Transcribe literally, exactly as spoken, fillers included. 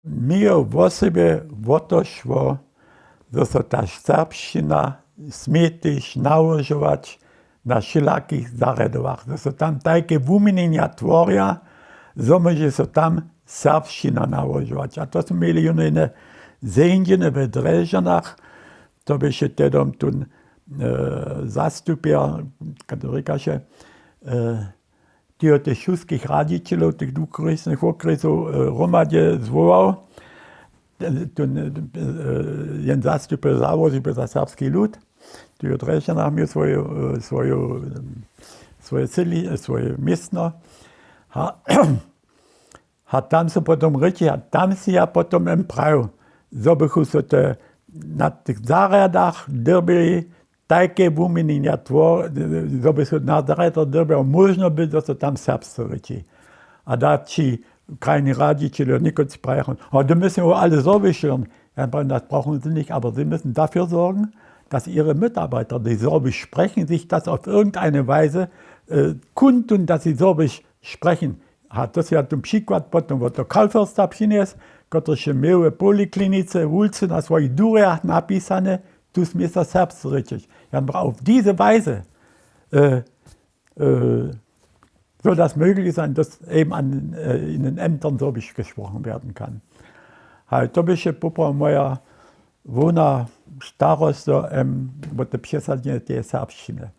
Mnje wosebje wo to šło, zo so ta serbšćina smě tež nałožować na wšelakich zarjadowach, zo so tam tajke wuměnjenja tworja, zo móže so tam serbšćina nałožować. A to smy měli jónu jene zjeńdźene we Drježdźanach, to běše tedom tón zastupjer, kaž to rěkaše, tyjo tych šulskich radźićelow tych dwukrisnych wokrjesow hromadźe zwołał. Ten jen zastupy załožił by za serbski lud. Tyjo Drježdźanach měł swoje městno. A tam su potom rěči a tam si ja potom jem prajił, zo bychu so te na tych zarjadach dyrbjeli tajke wuměnjenja twor, zo by so na zarjadach dyrbjał móžno być, zo so tam serbsce rěči. A da ći krajni radźićeljo někotři prajachu, a to müsmy ale zhrobišćom. Ja, das brauchen sie nicht, aber sie müssen dafür sorgen, dass ihre Mitarbeiter, die Sorbisch sprechen, sich das auf irgendeine Weise kundtun, dass sie Sorbisch sprechen. A to so ja tu přikład potom wot do Kaufhörsta přinjes, kotryž je měł w poliklinice wulcy na swojich durjach napisane, tu smije so serbsce rěčeć. Ja, auf diese Weise soll das möglich sein, dass eben an, in den Ämtern Sorbisch gesprochen werden kann. Haj, to běše poprawom moja hłowna starost, zo jem wo te přesadźenje teje serbšćiny.